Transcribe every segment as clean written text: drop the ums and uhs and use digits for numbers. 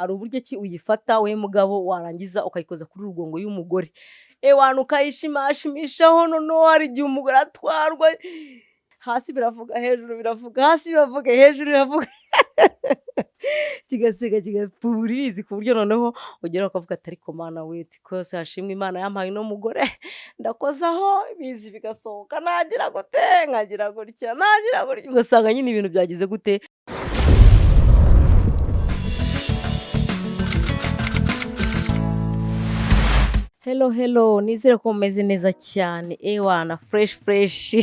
Hari uburyo ki uyifata we mugabo, warangiza ukayikoza kuri rugongo y'umugore, ewana ukayishimashimishaho. Noneho hari igihe umugore atwarwa, hasi biravuga, hejuru biravuga, hasi biravuga, hejuru biravuga, kigaseka kigapfubura ibizi, ku buryo noneho ugeraho ukavuga ati: "Ariko Mana we, kose hashimwe Imana yampaye uno mugore." Ndakozaho ibizi bigasohoka, nagira gute, nkagira gutya, nagira gutya, ugasanga nyine ibintu byagize gute. Hello, hello, nizere ko mumeze neza cyane, ewana fresh fresh.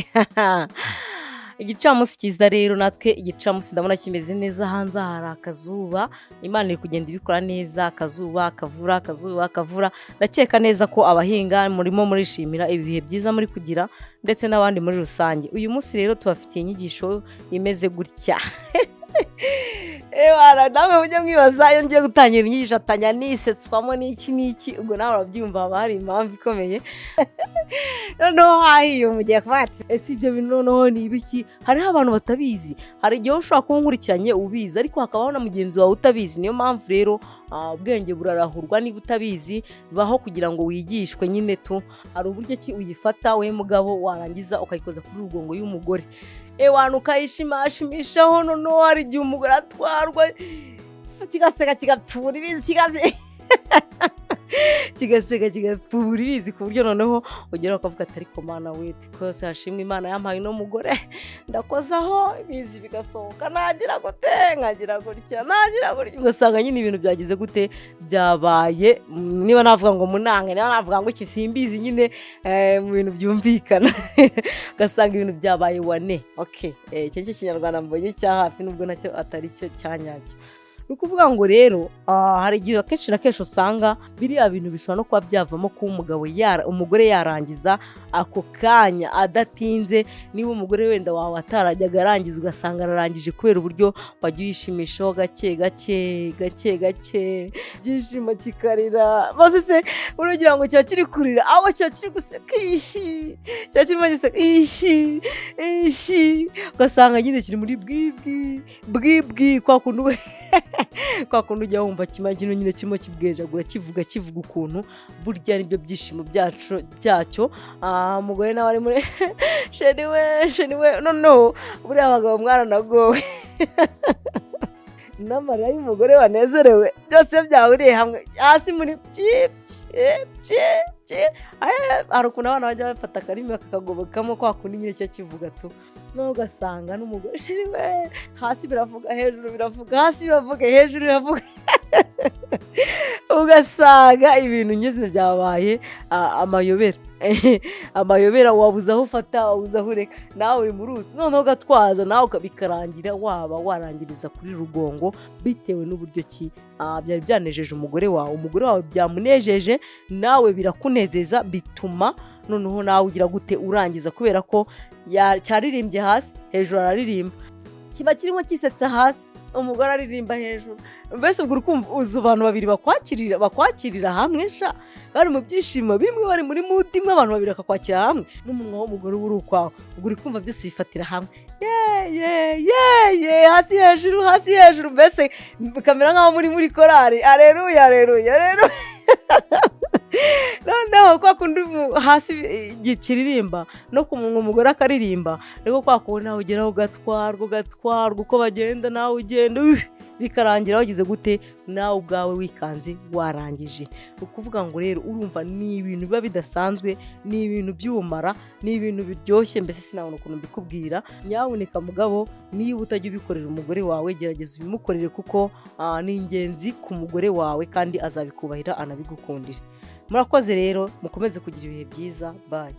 Igicamunsi cyiza rero, natwe igicamunsi ndabona kimeze neza, hanze hari akazuba, Imana iri kugenda ibikora neza, akazuba, akavura, akazuba, akavura. Ndakeka neza ko abahinga murimo murishimira ibi bihe byiza muri kugira, ndetse n'abandi muri rusange. Uyu munsi rero tubafitiye inyigisho imeze gutya. Ewana namwe mujye mwibaza, iyo ngiye gutangira inyigisho atanya nisetswamo n'iki n'iki, ubwo nawe urabyumva, haba hari impamvu ikomeye. Noneho hahiye, mugiye kuvuga ati: "Ese ibyo bintu noneho ni ibiki?" Hariho abantu batabizi. Hari igihe ushobora kuba unkurikiranye ubizi, ariko hakabaho na mugenzi wawe utabizi. Niyo mpamvu rero ubwenge burarahurwa. Niba utabizi, baho kugira ngo wigishwe nyine tu. Hari uburyo ki uyifata we mugabo, warangiza ukayikoza kuri rugongo y'umugore, ewana ukayishimashimishaho. Noneho hari igihe umugore atwarwa, kigaseka kigapfubura ibizi, kigaseka kigapfubura ibizi, ku buryo noneho ugeraho ukavuga ati: "Ariko Mana we, kose hashimwe Imana yampaye uno mugore." Ndakozaho ibizi bigasohoka, nagira gute, nkagira gutya, nagira gutya, ugasanga nyine ibintu byagize gute, byabaye, niba navuga ngo munange, niba navuga ngo iki, simbizi nyine, mu bintu byumvikana, ugasanga ibintu byabaye wane. Okay, icyo nicyo Kinyarwanda mbonye cya hafi, nubwo nacyo atari cyo cya nyacyo. Ni ukuvuga ngo rero hari igihe akenshi na kenshi usanga biriya bintu bishobora no kuba byavamo kuba umugabo umugore yarangiza ako kanya adatinze. Niba umugore wenda wawe atarajyaga arangiza, ugasanga ararangije kubera uburyo wajya uyishimishaho gake gake gake gake, ibyishimo kikarira. Maze se uragira ngo kiba kiri kurira, aho kiba kiri guseka, ihi, kiba kirimo giseka, ihi ihi, ugasanga nyine kiri muri bwibwi bwibwi, kwa kundi ujya wumva kino nyine kirimo kibwejagura, kivuga kivuga ukuntu burya nibyo byishimo byacu byacyo. Umugore nawe ari muri chéri we, chéri we. Noneho buriya abagabo mwaranagowe, n'amarira y'umugore wanezerewe, byose byahuriye hamwe hasi muri pyi pyi pyi pyi. Hari ukuntu abana bajya bafata akarimi bakakagobokamo, kwa kundi nyine cyo kivuga tu. Noneho ugasanga n'umugore: "Chéri we." Hasi biravuga, hejuru biravuga, hasi biravuga, hejuru biravuga, ugasanga ibintu nyine byabaye amayobera amayobera, wabuze aho ufata, wabuze aho ureka, nawe uri muri utu. Noneho ugatwaza nawe, bikarangira waba warangiriza kuri rugongo, bitewe n'uburyo ki byari byanejeje umugore wawe. Umugore wawe byamunejeje, nawe birakunezeza, bituma noneho nawe ugira gute, urangiza, kubera ko cyaririmbye hasi, hejuru araririmba, kiba kirimo kisetsa hasi, umugore aririmba hejuru. Mbese ubwo uri kumva uzi abantu babiri bakwakirira hamwe sha, bari mu byishimo bimwe, bari muri mood imwe, abantu babiri bakakwakira hamwe, n'umunwa w'umugore uba uri ukwawe. Ubwo uri kumva byose bifatira hamwe, ye ye ye ye, hasi hejuru, hasi hejuru, mbese bikamera nk'aho muri korari, areruya, areruya areruya. Noneho kwa kundi hasi kiririmba, no ku munwa umugore akaririmba, niko kwa kundi nawe ugeraho ugatwarwa, ugatwarwa uko bagenda, nawe ugenda, bikarangira wagize gute, nawe ubwawe wikanze warangije. Ni ukuvuga ngo rero urumva ni ibintu biba bidasanzwe, ni ibintu by'ubumara, ni ibintu biryoshye, mbese sinabona ukuntu mbikubwira. Nyabuneka mugabo, niba utajya ubikorera umugore wawe, gerageza ubimukorere, kuko ni ingenzi ku mugore wawe, kandi azabikubahira anabigukundira. Murakoze rero, mukomeze kugira ibihe byiza. Bye.